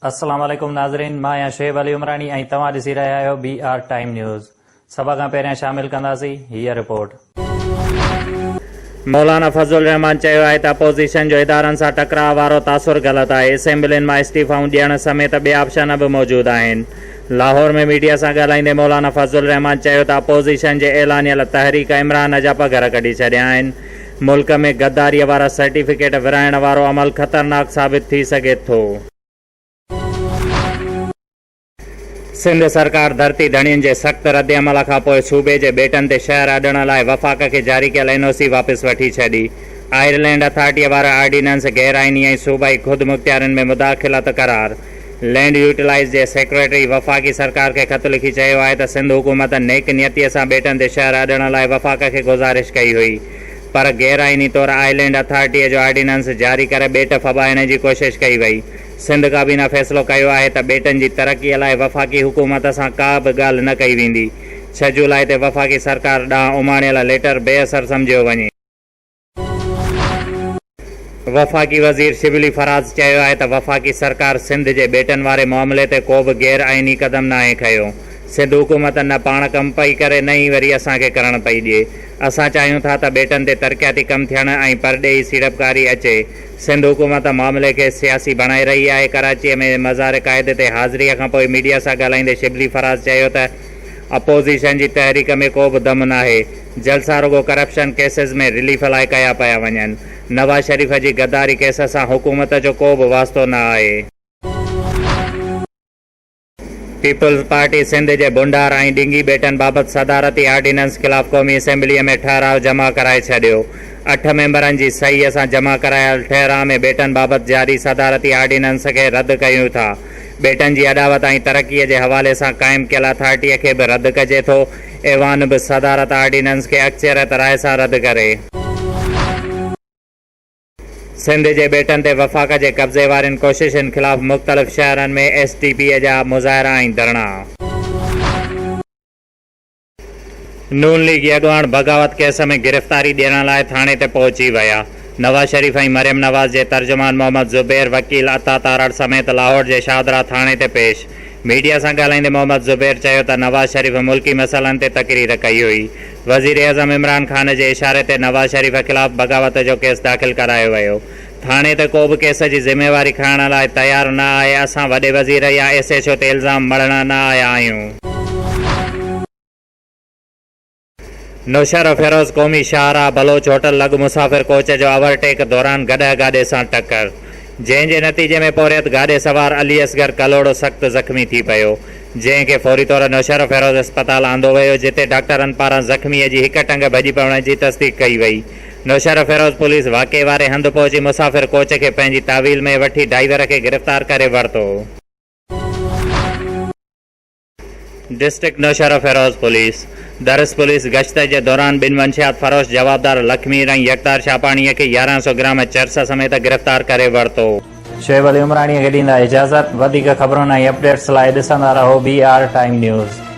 السلام عليڪم ناظرين مان آهيان شعيب علي عمراڻي ۽ توهان ڏسي رهيا آهيو بي آر ٽائيم نيوز سڀ کان پهريان شامل ڪنداسين هيء رپورٽ. مولانا فضل الرحمان چيو آهي ته اپوزيشن جو ادارن سان ٽڪراء وارو تاثر غلط آهي، اسيمبلين مان استعيفائون ڏيڻ سميت ٻيا آپشن به موجود آهن. لاهور ۾ ميڊيا سان ڳالهائيندي مولانا فضل الرحمان چيو ته اپوزيشن جي اعلانيل تحريڪ عمران جا پگهر ڪڍي ڇڏيا آهن، ملڪ ۾ غداريء وارا سرٽيفڪيٽ ورهائڻ وارو عمل خطرناڪ ثابت ٿي سگهي ٿو. سنڌ سرڪار ڌرتي ڌڻين جي سخت ردعمل کانپوء صوبي جي ٻيٽن تي شهر اڏڻ لاء وفاق کي جاري ڪيل اين او سي واپس وٺي ڇڏي. آئرلينڊ اٿارٽيء وارو آرڊيننس غير آئيني ۽ صوبائي خودمختيارين ۾ مداخلت قرار. لينڊ يوٽيلائيز جي سيڪريٽري وفاقي سرڪار کي خط لکي چيو آهي ته سنڌ حڪومت نيڪ نيتيء سان ٻيٽن تي شهر اڏڻ لاء وفاق کي گذارش ڪئي هئي پر غير آئيني طور آئلينڊ اٿارٽيء جو آرڊيننس جاري ڪري ٻيٽ ڦٻائڻ جي ڪوشش ڪئي وئي. سنڌ ڪابينا فيصلو ڪيو آهي ته ٻيٽن جي ترقيء لاء وفاقي حڪومت سان ڪا به ڳالهه نه ڪئي ويندي. ڇهه جولاء تي وفاقي سرڪار ڏانهن اماڻيل ليٽر بي اثر سمجهيو وڃي. وفاقي وزير شبلي فراز چيو آهي ته وفاقي سرڪار سنڌ جي ٻيٽن واري معاملي تي ڪو به غير آئيني قدم ناهي کنيو، سنڌ حڪومت نه پاڻ ڪم پئي ڪري نه ئي وري اسان کي ڪرڻ پئي ڏئي، اسان چاهيون ٿا ته ٻيٽن تي ترقياتي ڪم ٿيڻ ۽ پرڏيهي سيڙپڪاري اچي، سنڌ حڪومت معاملي کي سياسي بڻائي رهي آهي، ڪراچيء ۾ مزار قائد تي حاضريء کانپوء ميڊيا سان ڳالهائيندي شبلي فراز چيو ته اپوزيشن جي تحريڪ ۾ ڪو به دم ناهي، جلسا رڳو ڪرپشن ڪيسز ۾ رليف لاء ڪيا پيا وڃن، نواز شريف جي غداري ڪيس سان حڪومت جو ڪو به واسطو نه آهي. پيپلز پارٽي سنڌ جي بنڊار ۽ ڏنگي ٻيٽن بابت صدارتي آرڊيننس خلاف قومي اسيمبليء ۾ ٺهراء جمع ڪرائي ڇڏيو. اٺ ميمبرن جي صحيح سان جمع ڪرايل ٺهراء ۾ ٻيٽن بابت جاري صدارتي آرڊيننس کي رد ڪيون ٿا. ٻيٽن جي اڏاوت ۽ ترقيء جي حوالي سان قائم ڪيل اٿارٽيء کي به رد ڪجي ٿو. ايوان به صدارت آرڊيننس کي اڪثريت راء سان رد ڪري. سنڌ جي ٻيٽن تي وفاق جي قبضي وارين ڪوششن خلاف مختلف شهرن ۾ ايس ٽي پي جا مظاهرا ۽ ڌرڻا. نون ليگي اڳواڻ بغاوت ڪيس ۾ گرفتاري ڏيڻ لاء ٿاڻي تي پهچي ويا. نواز شريف ۽ مريم نواز جي ترجمان محمد زبير، وڪيل عطا تارڙ سميت لاهور جي شاهدرا ٿاڻي تي پيش. ميڊيا سان ڳالهائيندي محمد زبير چيو ته نواز شريف ملڪي مسئلن تي تقرير ڪئي هئي، وزيراعظم عمران خان جي اشاري تي نواز شريف خلاف بغاوت جو ڪيس داخل ڪرايو ويو، ٿاڻي تي ڪو به ڪيس جي ذميواري کڻڻ لاء تيار نه آهي، اسان وڏي وزير يا ايس ايڇ او تي الزام مڙهڻ نه آيا آهيون. نوشهروفيروز قومي شاهراهه بلوچ هوٽل لڳ مسافر ڪوچ جو اوور ٽيڪ دوران گڏهه گاڏي سان ٽڪر، جنهن جي نتيجي ۾ پورهيت گاڏي سوار علي اصغر ڪلهوڙو سخت زخمي ٿي پيو، جنهن کي فوري طور نوشهروفيروز اسپتال آندو ويو، جتي ڊاڪٽرن پاران زخمي جي هڪ ٽنگ ڀڄي پوڻ جي تصديق ڪئي وئي. نوشهروفيروز پوليس واقعي واري هنڌ پهچي مسافر ڪوچ کي پنهنجي تحويل ۾ وٺي ڊائيور کي گرفتار ڪري ورتو. ڊسٽرڪٽ نوشهروفيروز پوليس درس پوليس گشت جي دوران ٻن منشيات فروش جوابدار لکمير ۽ يڪتار شاهپاڻي کي 1100 گرام چرس سميت گرفتار ڪري ورتو. شعيب علي عمراڻي کي ڏيندا اجازت، وڌيڪ خبرن ۽ اپڊيٽس لاء ڏسندا رهو بي آر ٽائيم نيوز.